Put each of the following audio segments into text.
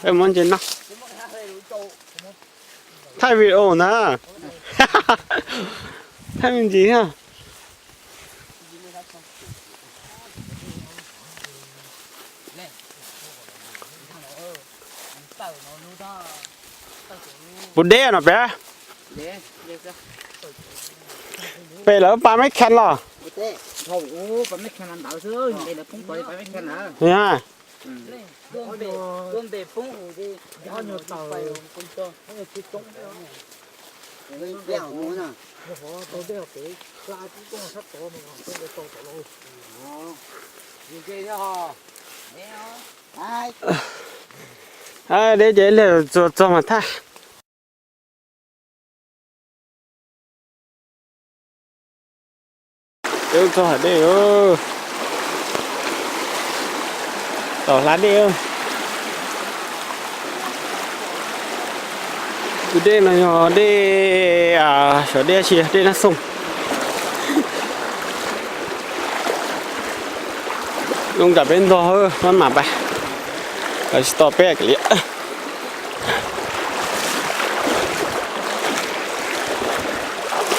Peb muab ntses no. Thaij video na. Thaij me ntsis ha. Puas deb no peb? Pem lawv pas meb khees los? Deb ces ib pliag txog mas thaij. Peb txog hav dej, tom hla dej. Tus dej no yog dej, xyov dej tsi, dej Nab Xooj. Zoo nram peb ntog, maj mam pais, tsis tau peb li.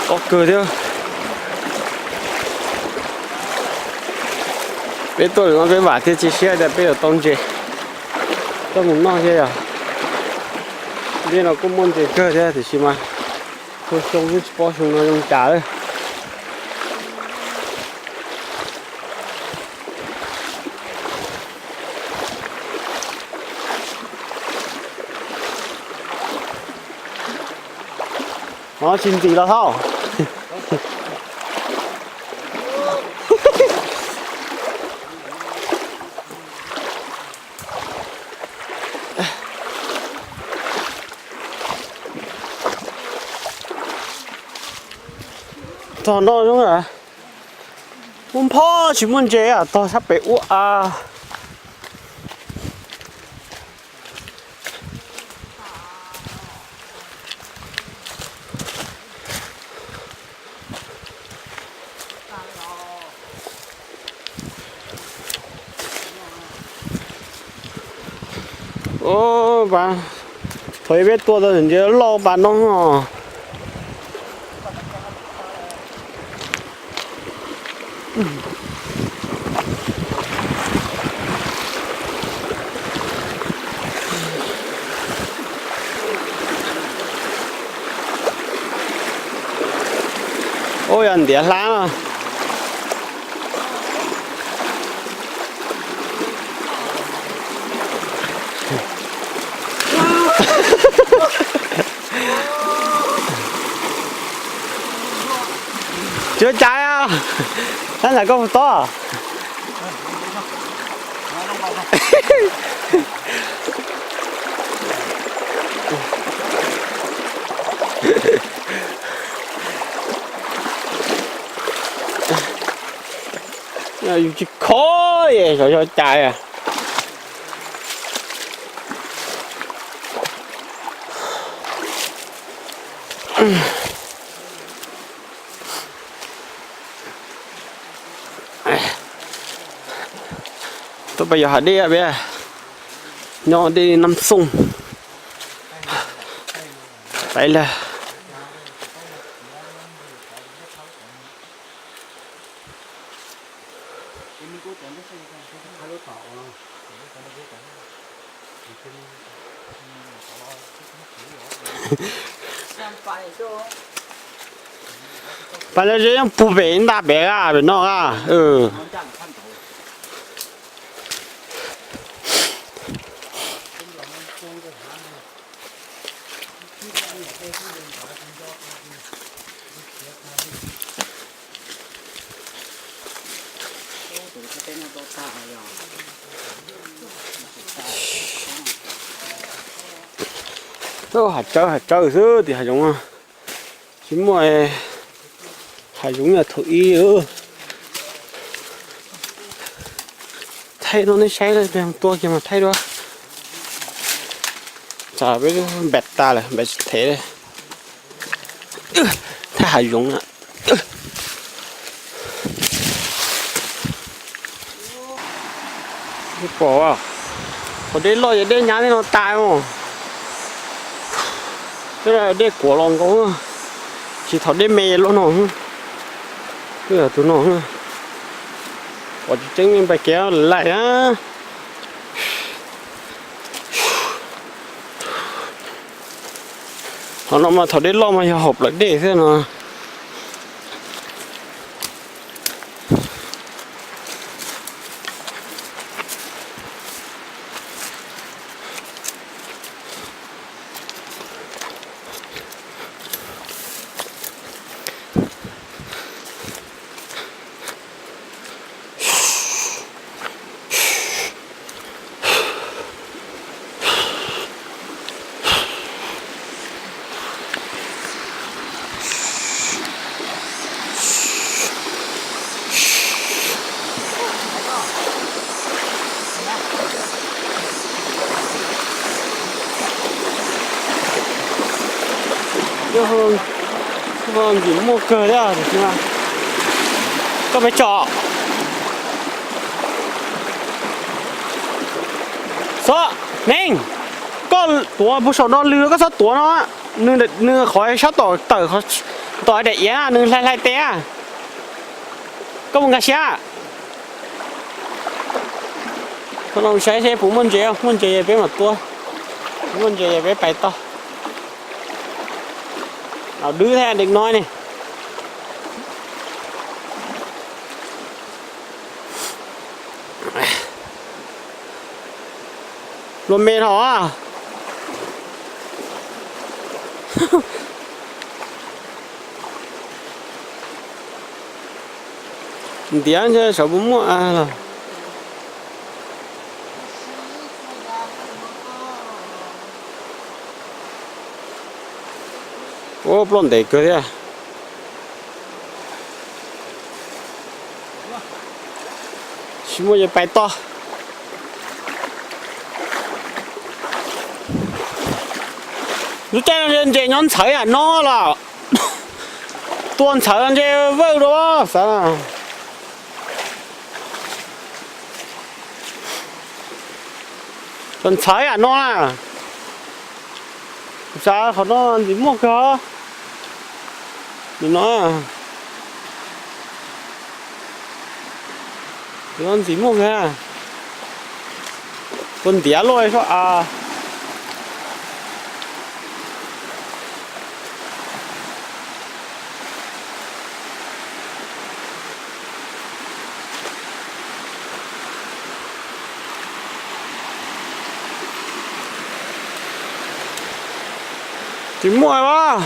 Tob kawg thiab. Peb tuaj no peb vam thiab cia siab tias peb yuav tau ntses coj mus noj thiab yog. Dej no kuj muaj ntses kawg thiab tiam sis mas xyoo xyoo xwb tsis paub xyoo no zoo cas lawm. No tsis ntxim los hauj. Tog no zoo, ub, phob tsis muaj ntses, tog sab pem ub a. Ub, pas, thaum peb tuaj tau ntses loj pas no. Ub, yog ntiav hlab no. Tsis ua cas, tab ntawm koj mus tob. Yus tsis khov, xyov yog cas. Tuaj pem yog hav dej peb, nyob dej Nam Xoom. Pais lawm. Pas lawv zeb yeej pug pem nta pem a, pem no a. Hav tsawb hav tsawb xwb tim hav zoov, tsis muaj hav zoov yog thaum ub. Thaij no nej saib, tua kiag mas thaij dua. Tsam peb npam tas lawm, npam tsis them li. Thaij hav zoov na. Pom, thaum dej loj ces dej nyab tej no tas os. Dej kuav los nkaus, tsis thaum dej me luaj no. Tus no, pom tsis tseeb li, pais kev lawm na. Qhov no mas thaum dej loj mas yog haum plawv dej xwb no. Ntxim muaj kawg thiab, koj peb tso. Xob, Neeb, koj tuav puag saum no lwg, koj txhob tuav no. Nws qhov sab tom tawm, tom daim iav nws hlais hlais tes. Koj mus nkag siab. Koj los saib seb puas muaj ntses, muaj ntses peb mam tua, muaj ntses peb pais tod. Dwb thiab dev no ne. Luag me dhau. Ntiav ntshe saum puas muaj los. Ua ploj ntev kawg thiab. Tsis muaj ces pais tod. Lub caij no ntses nyob ntxhawv yam no los. Tua ntxhawv ntses vawj dua xav. Tua ntxhawv yam no na. Xav qhov no ntxim muaj kawg. Nim no ntxim muaj kawg. Tua ntiav luaj soj av. Tsis muaj as.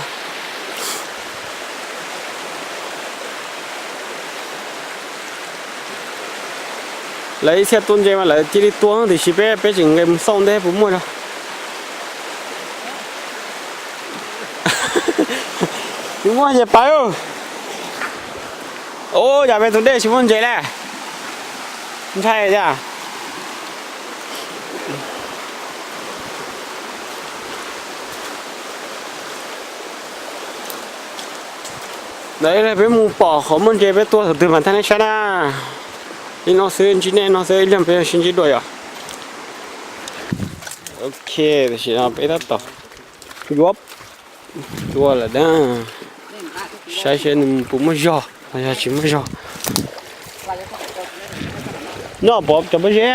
Lawv ib txhia tua ntses mas lawv cia li tua, tiam sis peb, peb tseem nqis mus xauj ntej puas muaj os. Tsis muaj ces pais. Ua cas peb tus dej tsis muaj ntses lawm? Ntshai tiag. Ntawd peb mus pom qhov muaj ntses peb tua thaum twg mas thaij nej saib na. Li no xwb, ntsib nej no xwb, ib leeg peb sib ntsib dua yom. Ok, tam sim no peb tab tom yuav tua lawm na. Saib seb nws puas muaj zog los yog tsis muaj zog. Nyob pov cov pob zeb.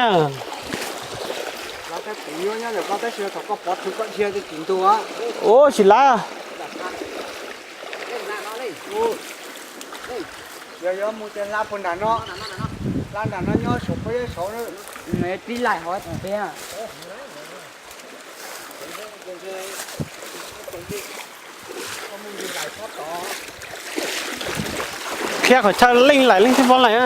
Ub, tsis lav. Yog yuav mus ces hla puag nram no, hla nram no nyob saum pob zeb saud. Tib laim hov tiag. Qhia qhov chaw leej laim leej twg pov laim na.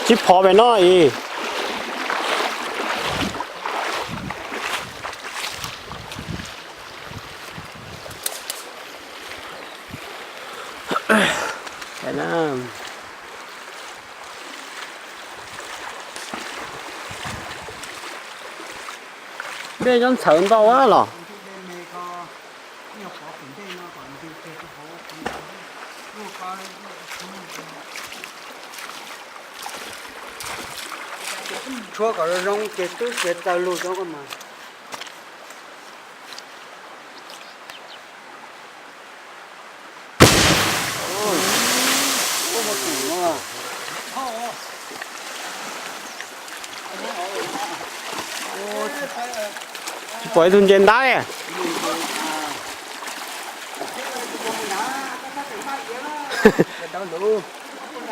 Tsis phov pem no ib. Dej nyob ntxhawv ntau los. Ua kom zoo ces twb txiav txaws lug rau koj mas. Tsis pom ib tug ntses ntab li.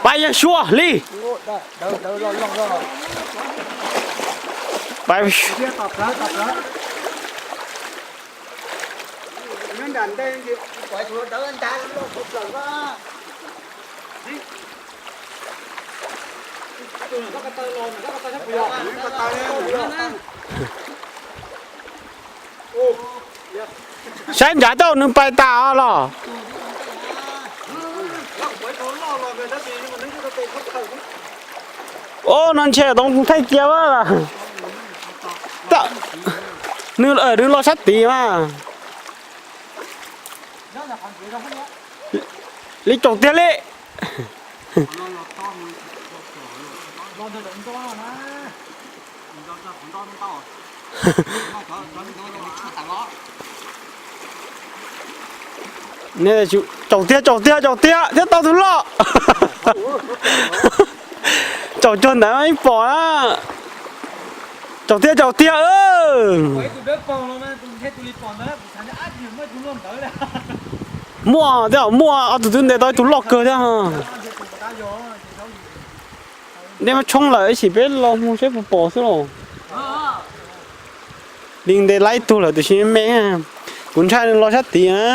Pab yog suab li. Saib nrad tau nws pais tas los. Ub, no ntshe tau thaij cia a. Nws, nws los sab tid mas. Li caum tiag li. Caum tiag, caum tiag, caum tiag, thiab tau tus loj. Caum cuag ntawd ib pom na. Caum tiag, caum tiag. Muaj thiab, muaj ob tug twb ntes tau ib tug loj kawg thiab. Dej muab tshoob lawm ib sim peb los mus seb puas pom xwb los. Li ntes laib tug lawm tiam sis me me. Kuv ntshai nws los sab tid na.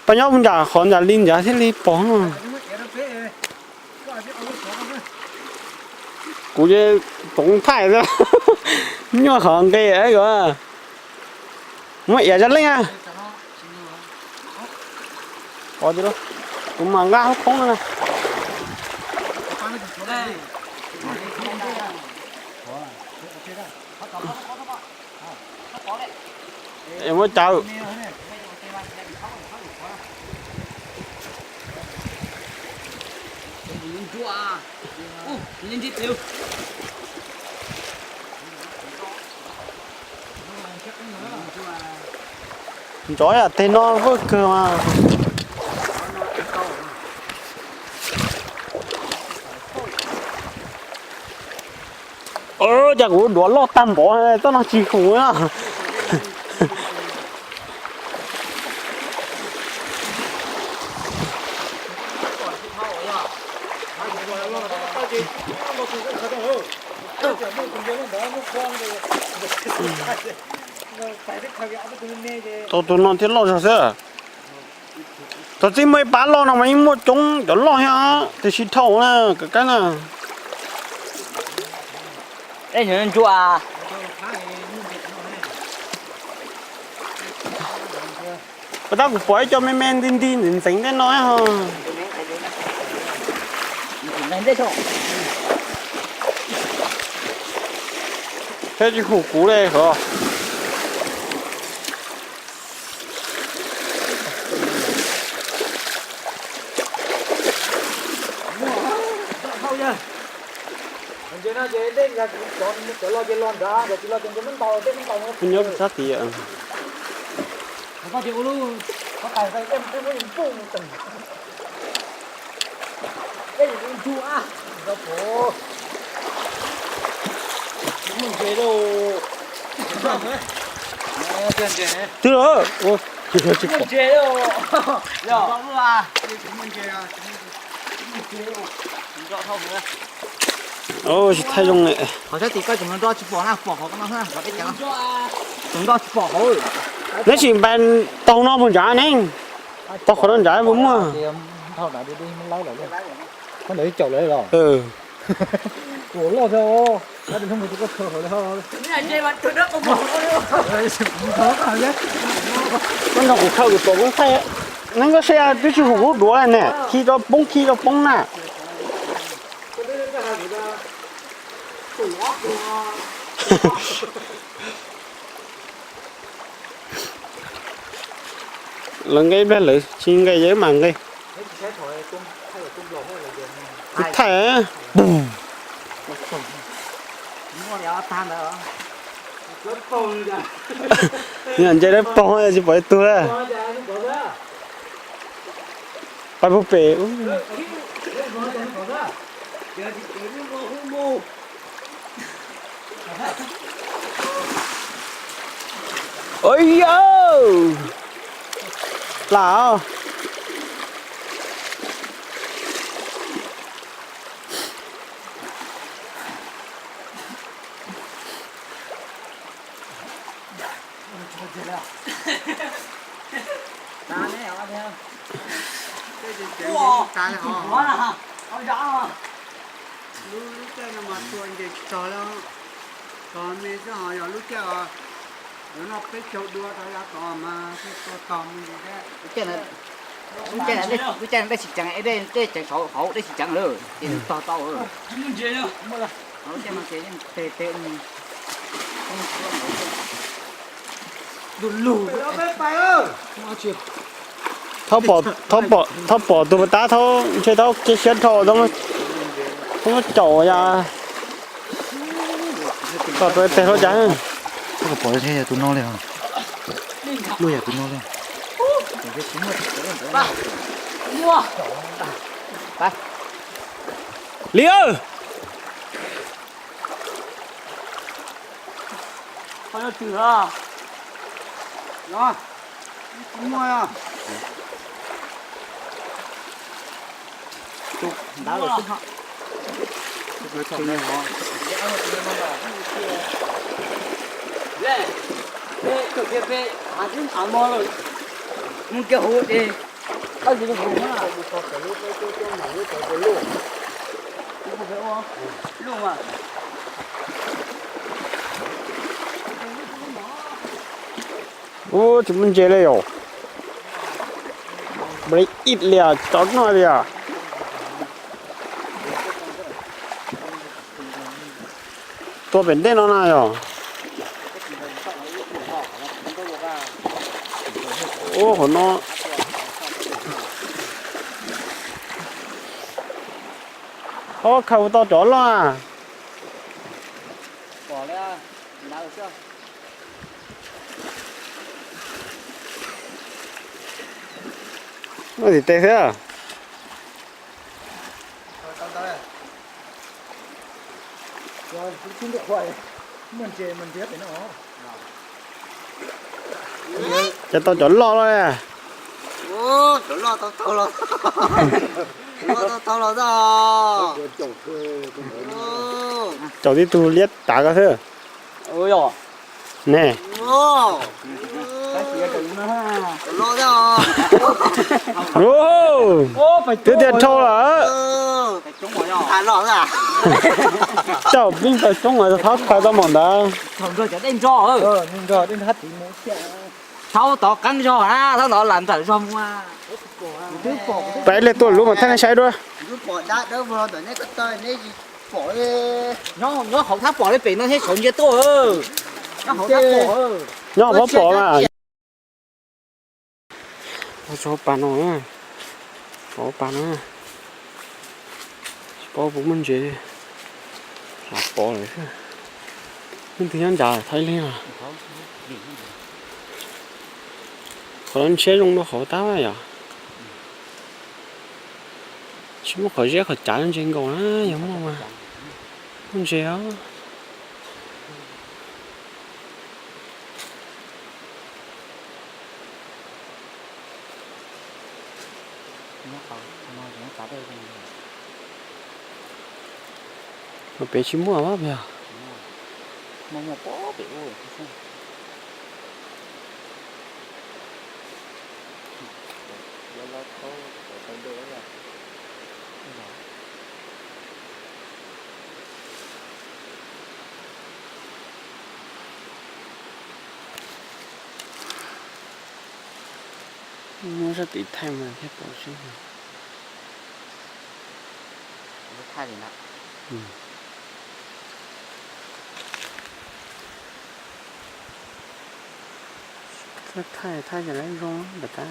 Pab nyob nram qhov nram li nrad thiaj li pom. Kuv ces toov thaij xwb. Nyuaj qhov nqe ko. Muab iav zaj leej a. Kuv mas nqa hauv khoob no na. Es muab cawv. Ntsov yam teg no vwj kawg mas. Cas kuv duav loj tag npaum txoj no tsis huv na. Tau tus no thiaj loj zog xwb. Tau txij muaj ib pab loj no mas yeej muaj coob cov loj thiab, tiam sis dhau na, kawm kab na. Pas tab kuv pom ib co me me nti nti ntxeev ntxeev tej no. Thiab tsis hum kuv li hov. Nyob sab tid. Twb los. Tsis thaij zoo li. Neb sim npais taug no puas ntshav ne? Taug qhov no ntshav puas muaj? Koj nrog kuv khaws kuv tuav koob thaij. Neb koj seb twb tsis hum kuv duav ne, khi rau poob khi rau poob na. Lawv nqe ib pliag lawv tsis nqe yawg mas nqe. Kuv thaij. Nce dawb paug tsis pom ib tug li. Pais puag pem. Ua yau, lam. Lub, lub caij no mas tua nce tsis txog li, txog me xwb, ho yog lub caij yuav noj peb caug dua rau yav tod mas thiaj tua tog me ntsis thiab. Lub caij no dej tsis ceev, dej ceev hauv, dej tsis ceev lawm ces tog tau. Lub caij no ces yeej tes tes. Thaub pom, thaub pom, thaub pom tus pas tab, thaub ntshe thaub kiag siab dhau, thaub muab caum ya. Tom rau tes hlo cas. Pom tus no li, luaj yam tus no li. Li aw. Mus kiag hauv ces. Ub, tsis muaj ntses li yom. Npaum li ib liam cov no li os. Tua pem ntej no na yom. Ub, hauv no. Ob, khaws tau cov loj. Noj tim tes thiab. Ces tau cov loj loj. Caum tib tug liab tav ko xwb. Ne. Twb tias dhau lawm. Caum pib pais xoob mas thab tawm tau mom ntawd. Thaub tod qeeb zog na, thaub tod lam nrawm zog mus. Peb ib leeg tuaj lub mas thaij nej saib dua. Nyob hauv thab pom li pem no thiab sawv ntsia tuaj. Nyob hauv thab pom mas. Tso pas no, pov pas no, tsis paub puas muaj ntses li. Lam pov lawm thiab. Leej twg nyob nrad, thov ib leeg os. Qhov no ntshiab zoo dua qhov tab yom. Tsis muaj qhov ziab qhov cav ntses nkaus na, yog muaj mas muaj ntses os. Pem tsis muaj os yog. Muab sab tim thaij mas thiaj pom seb. Thaij li na. Thaij thaij thaij lawm zoo npam tab.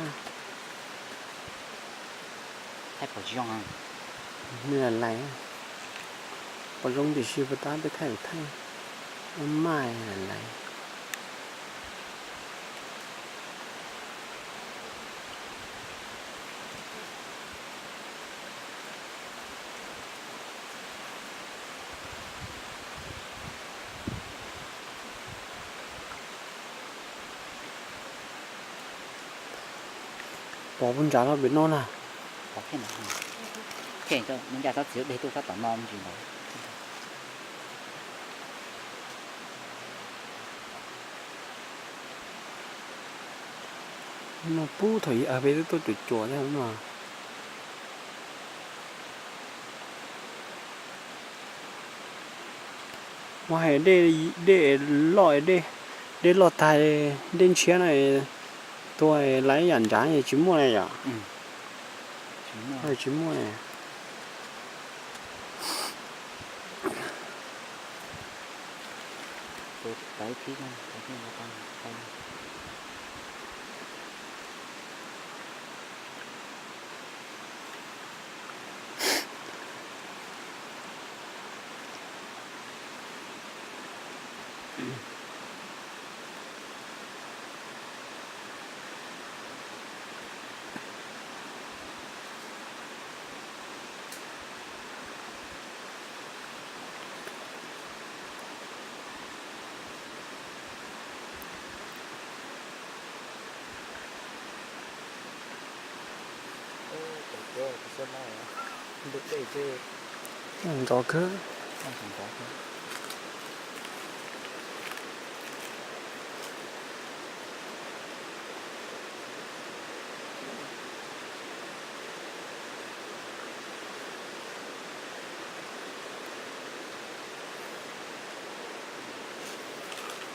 Thaij pom tsis zoo. Nws lais lais. Pom zoo tiam sis puas tab peb thaij thaij. Maj lawm. Pov puag nrad los pem no na. Pov thiaj no, thiaj ncaj sab txiv dej tuaj sab tom no me ntsis ntawd. No pub thaum ub peb twb tuaj cuam cuam thiab no. Mas hais dej, dej loj, dej loj tag, dej ntshiab no tuaj lawm yam nrad tsis muaj li yom? Tsis muaj li. Ntxov kawg.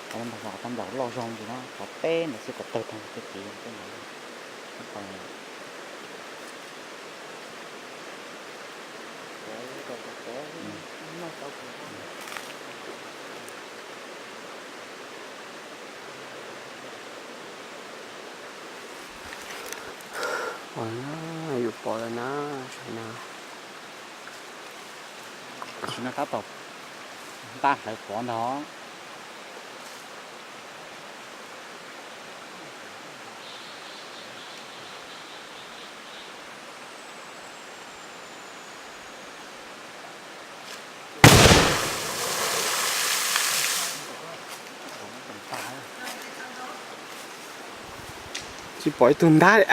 Qhov ntawd loj zog ntsis no, qhov teb ntawd xwb kom tawg tag tej tid tej ntawd. Yus pov lawm na, tam sim no tab tom npaj hlawv pov ntag. Tsis pom ib tug ntab li.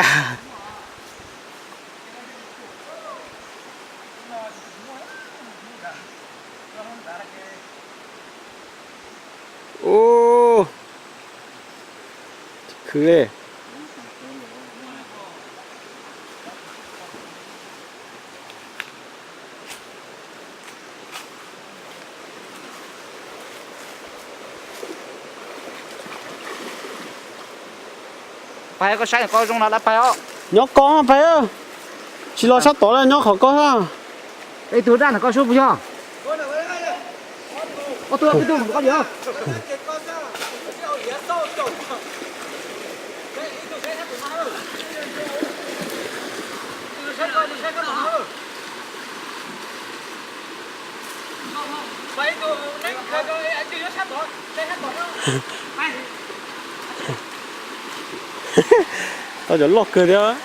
Ub, khwv li. Pais, koj saib koj zoo no lawm pais os. Nyob koj pais, tsis los sab tod, nyob qhov koj. Ib tug dab ntawm koj sub puas yog? Tau cov loj kawg thiab.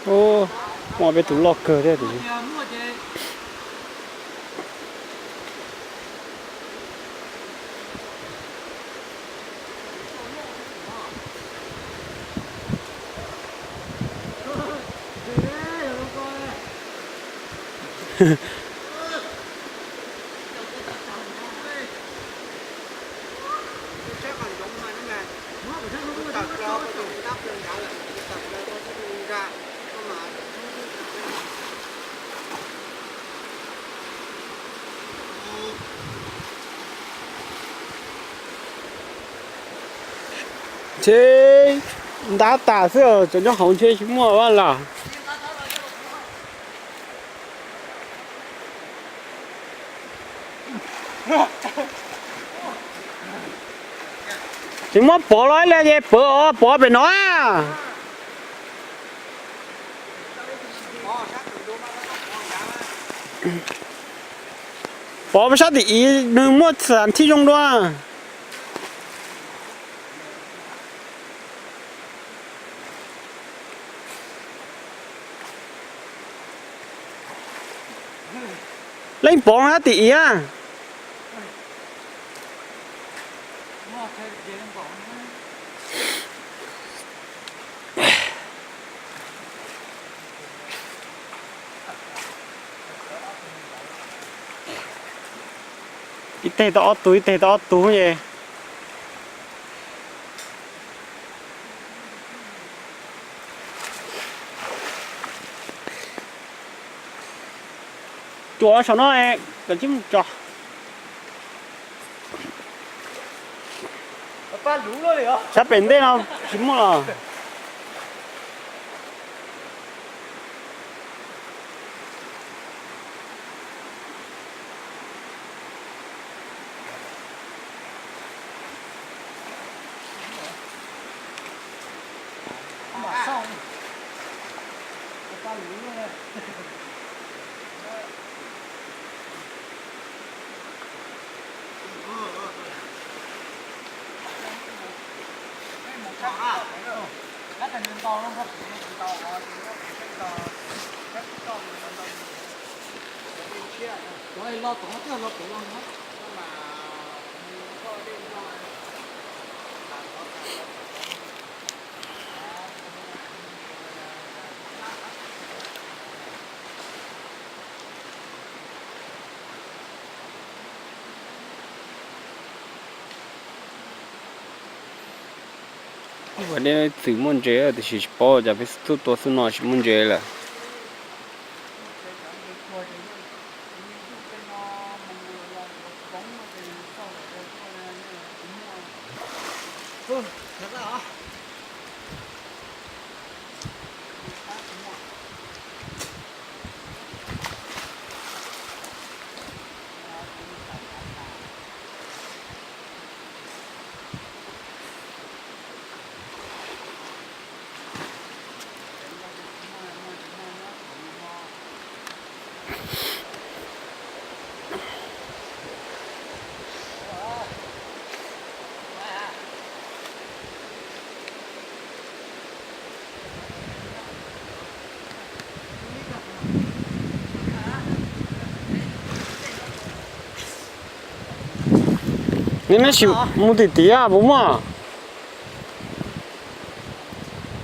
Ub, muaj peb tus loj kawg thiab tiag. Ntshe ntab tas xwb, cov nyob hauv ntshe tsis muaj vaj los. Tsis muab pov los ib li ces pov, pov pem no. Pov sab tim i nws muaj xas thib zoo dua. Leej pov sab tim i a. Ib teg tau ob tug, ib teg tau ob tug es. Cuam saum no, koj tsis mus tso. Sab pem ntej no tsis muaj los. Ua dej txwm muaj ntses tiam sis tsis paub cas peb tuaj tua xub no tsis muaj ntses lawm. Neb, neb sim mus tim tiav puas muaj?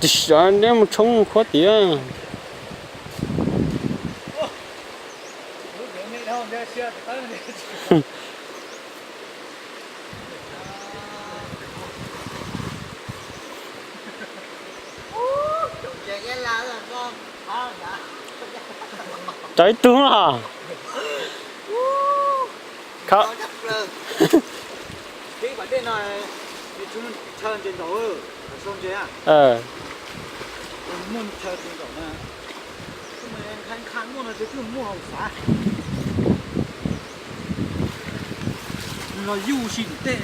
Tiam sis neb mus tshoob qhuav tiav. Cov ib tug los. Los yuj si tej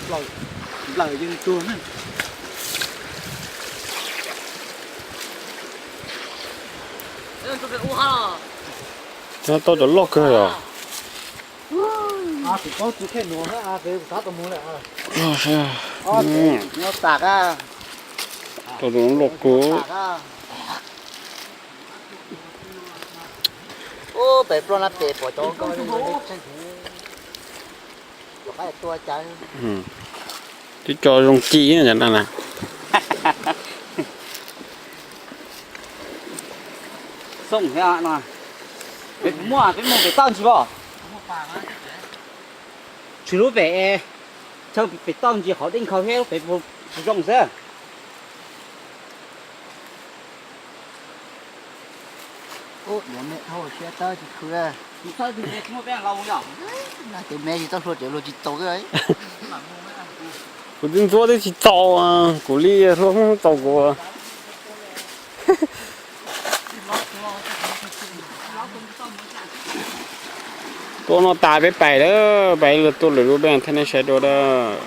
nplaws yeej tuag na. Tau cov loj kawg os. Tau cov loj kawg. Pem ploj na pem pom cov tua cas. Twb tso zoo ci na. Xoo thiab no. Peb muaj, peb muaj pem toj ntsis pob. Tsis lub pem, chaw pem toj ntsis qhov dej nkhaus thiab lub pem puas Zoo xwb. Ub, yuav me dhau siab tawb tsis khwv. Ces me tsis tau hlua ces luag tsis txaus xwb. Kuv twb ntxuav twb tsis txaus, kuv li hlua txaus kuv. Tuaj noj tas peb pais lawm, pais lawm tuaj lwm lub peb thiaj nej saib dua dawb.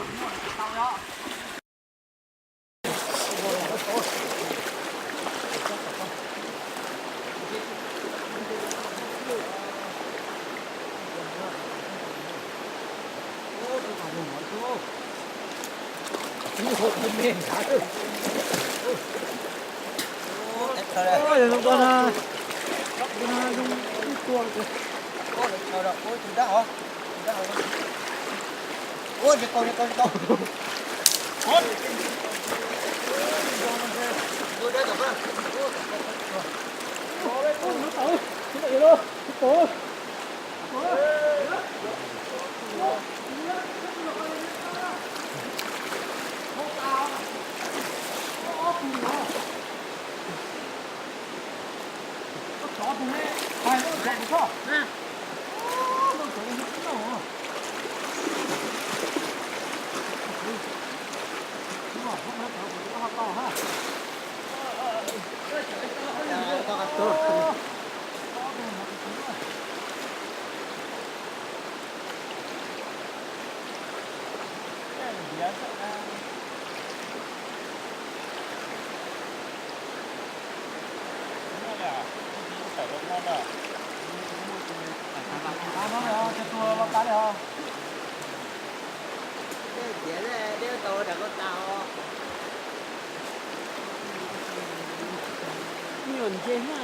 Nyuam ntse na.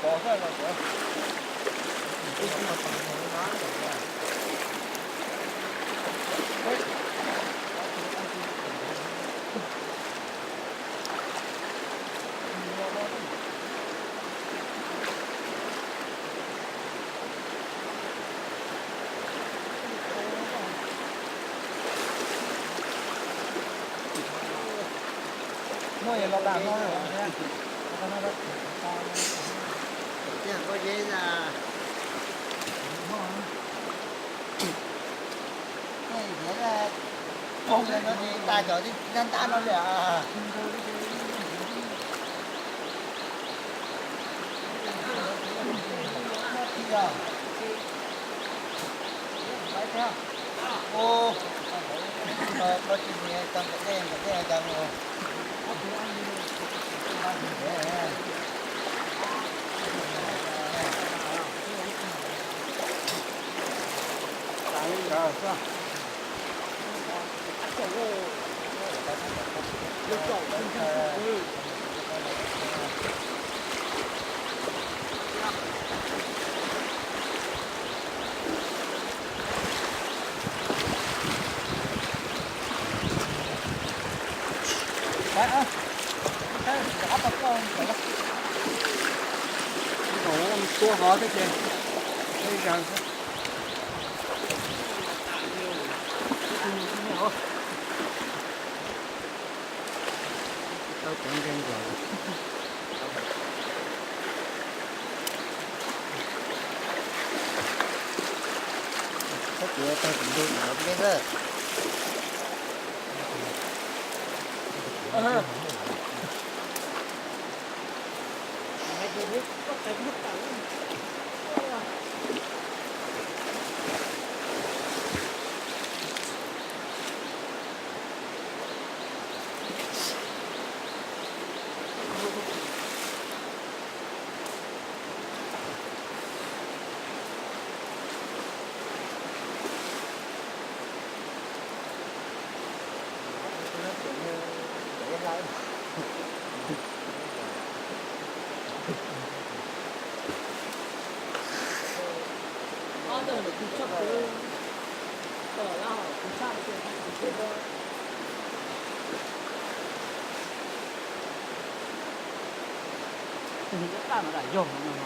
Poob no tas cov ntab ntab no li. Tus niam tab no lam yog no no.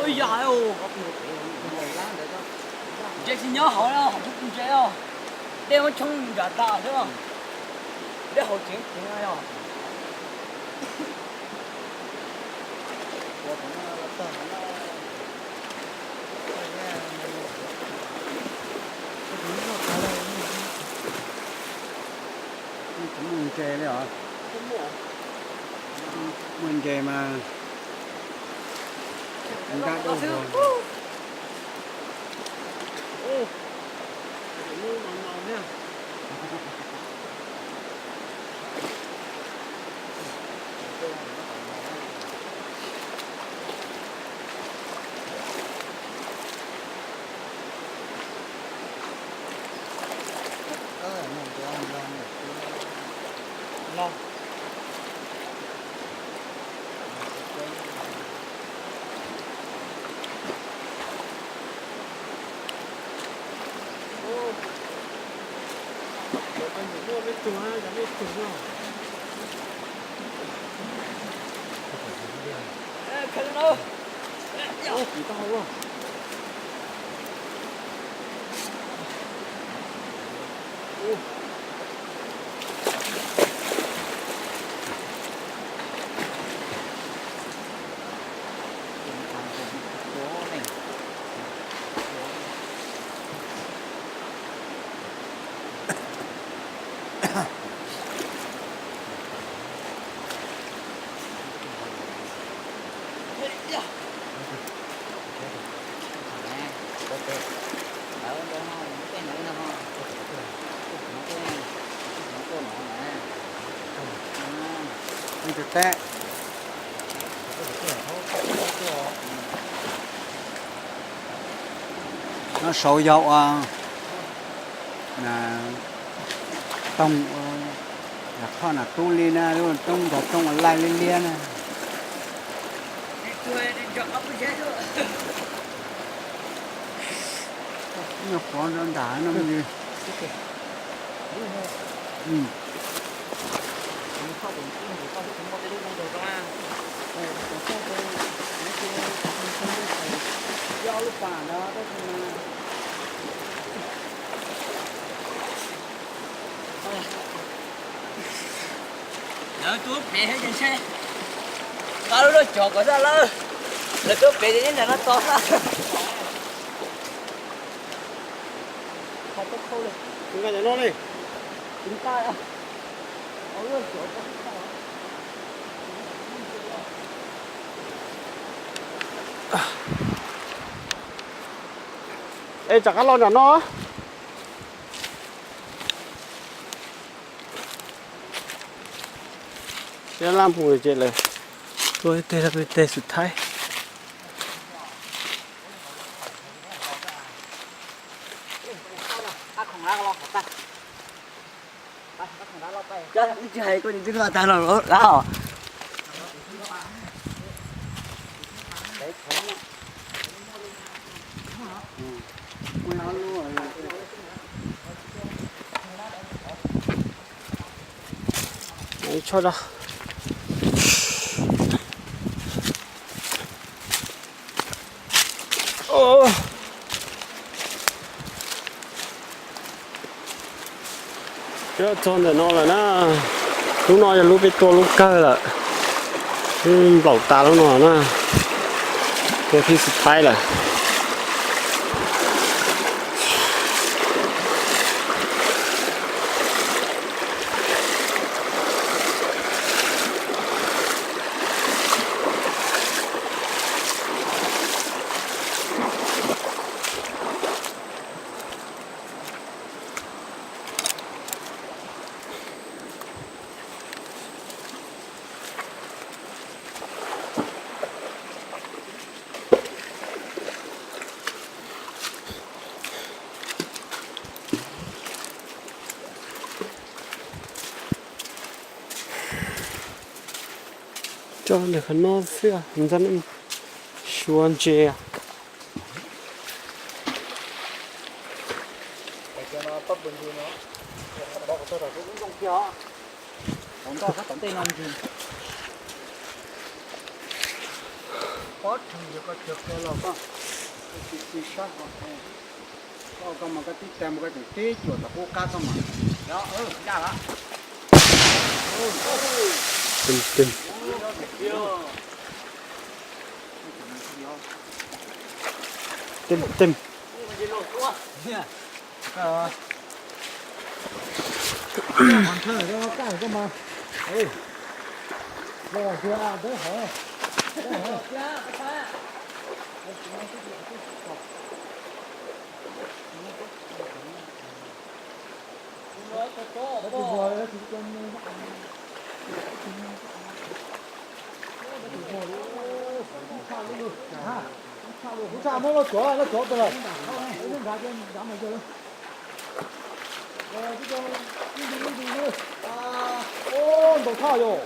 Ua yam os. Ntses tsis nyob hauv, hauv tsis ntses os. Dej muab tshoob nram tas xwb. Dej hauv tseem ceev yog. Muaj ntses li os. Muaj ntses mas nkag dua vog. No saud yog ua toog ua, yog qhoj nas tub li na, lub toog cov toog ua laij liab liab na. Nyuag qhuav nram nram no. Lawv tuaj pem thiab ces ntshe nqa lub loj cov kom zaj lawm. Lawv tuaj pem ces nyob nram no tos xwb. Nqa cov no li. Es rov qab los nram no. Siab laj mus ces lawv tuaj ib teg, tuaj ib teg xwm thaib. Tsis hais koj twb tag los lab os. Ib tsho da. Peb txog ntawm no lawm na. Lub no yog lub peb tua lub kawg lawm. Lub nplaum tas lub no na. Tua thib xwm thaib lawm. Tso ntawm qhov no xwb, ntxov nej suav ntses. Tim tim. Tim tim. Ua tsa muab loj tsuav, loj tsuav tas lawm. Ntaus thaj yom.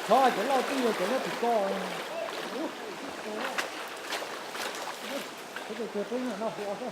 Txhob cov loj twb yog cov nyob tim ko. Peb peb no hu xwb.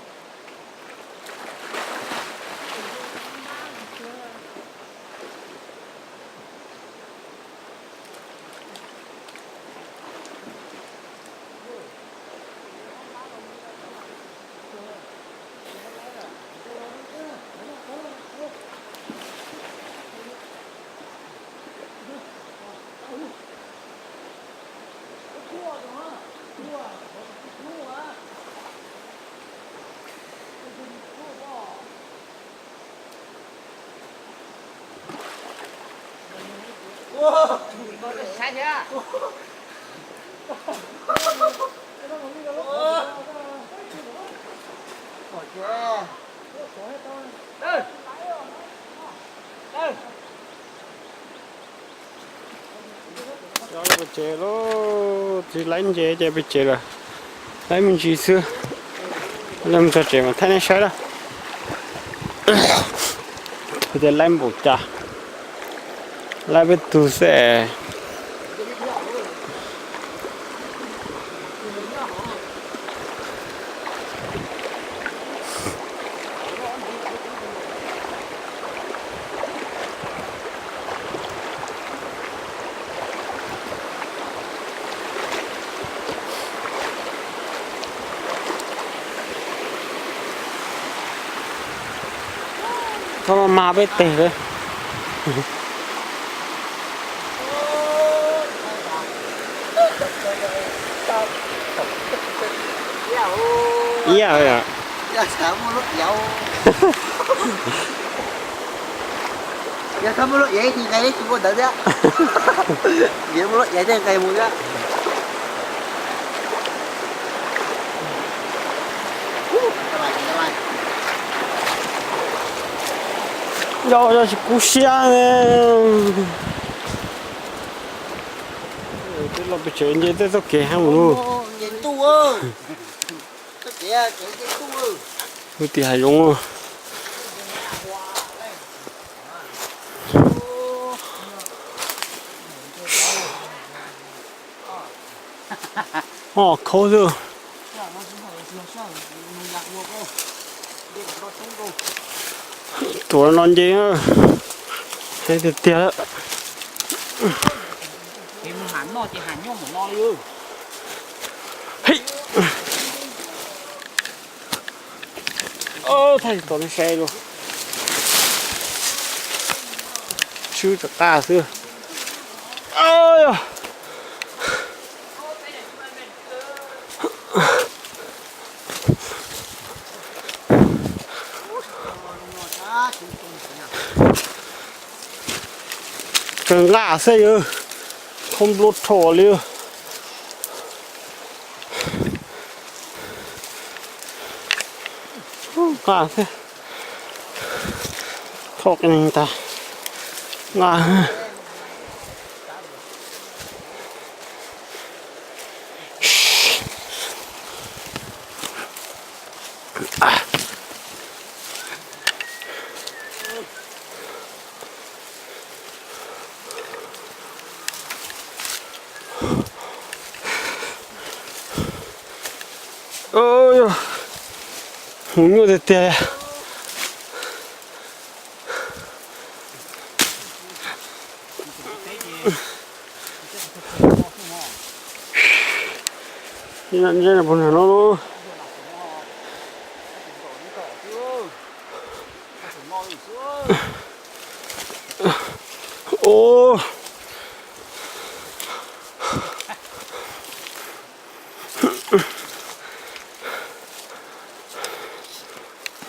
Coj pes tsev lauj, tsis laib ntses ces pes tsev lawm. Laib me ntsis xwb. Los txog tsev mas thaij nej saib lawm. Tias laib npaum cas, laib peb tug xwb. Txhob mas peb teg lawm. Iab yom. Yog txhob muaj lub iav, yog txhob muaj lub iav ces nqes tsis muaj ntawd thiab. Yog muaj lub iav thiaj nqes mus thiab. Yog, yog tsis kub siab ne. Twb los pes tsev nce tej txoj kev heev mus. Lub tim hav zoov. Ho khaub xwb. Tuav no nce, hais tiag tiag. Thaij tom nej saib lauj. Swb rov qab xwb. Kawg nqaj xwb yog, khaub npluab rho li. Nqaj xwb, thoj qeeg tas, nqaj. Yog, mus nyuaj tiag tiag. Ntsej no puag nram no lauj. Ub.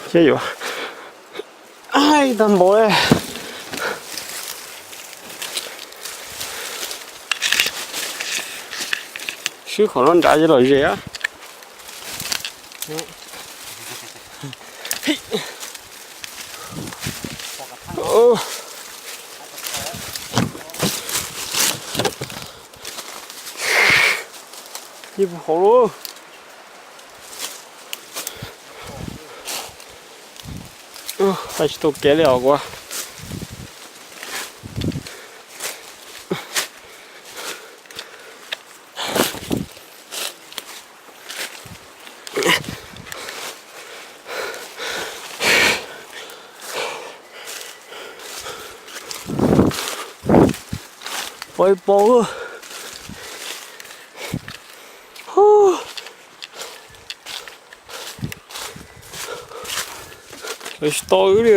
Thiab yuav, ib tag npaum li. Swb qhov no nrad ces lom zem. Ib puag hauv lauj. Hais tsis tau kev li os kuv. Pov ib pov. Tsis tau wb li.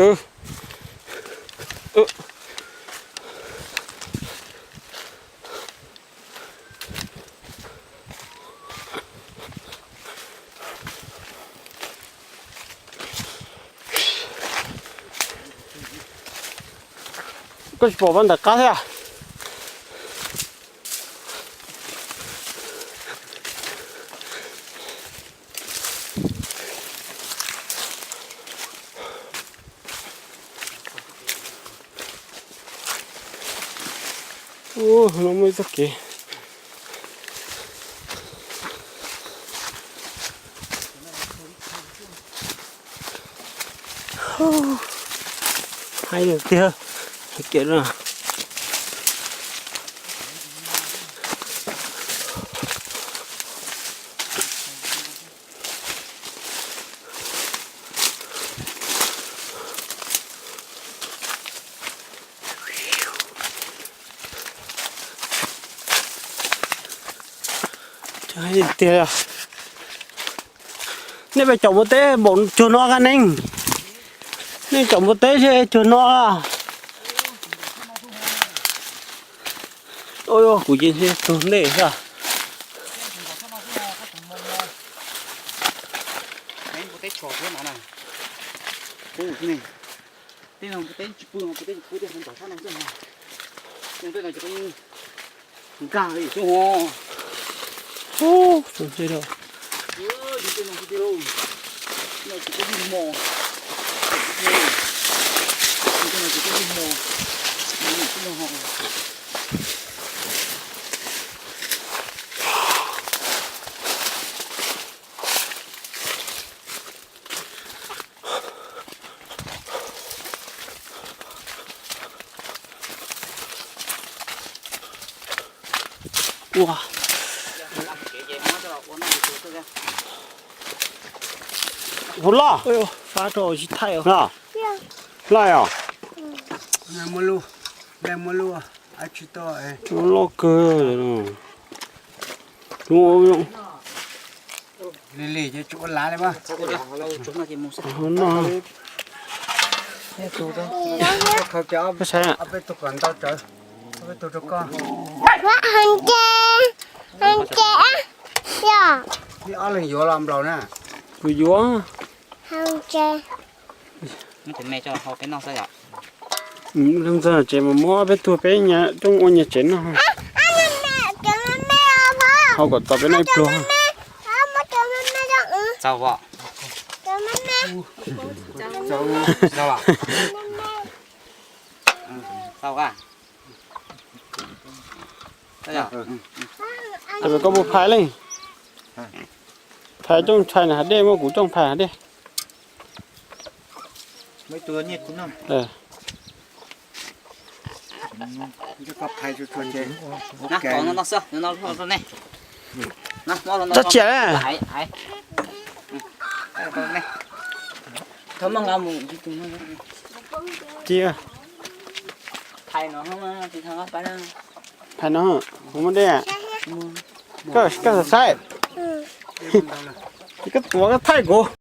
Koj tsis pom pab ntawm qab thiab? Ub, no muaj ib txoj kev. Hais tiag tiag, kev no. Tiag, nej peb caum npua teb npaum cuag no qa neeg. Nej caum npua teb seb cuag no. Kuv ces tug ntej xwb. Tej no tsis pw, tej tsis pw tej nrog sab no xwb. Tej no ces nkag li xwb ho. Tej no xwb tiag lauj. No ces peb yeej mos. Tej no ces peb yeej mos. Ua, hu loj, fab rau tsis thaij os. Loj os. Loj kawg. Li li ces tsis ua lav li mas. No, koj saib, ob leeg yuav los nplaum na. Kuv yuav. Leej ntxawg tsev mas muab peb tuag peb nyias coj ua nyias tsev noj. Hau kom txog peb noj ib pluag. Koj puas phais leej? Phais coj tshais na hav dej, muab kuv coj phais hav dej. Tso tsiam. Ci, thais no, kuv muaj dej. Koj, koj saib, koj tuav koj thaij kuv.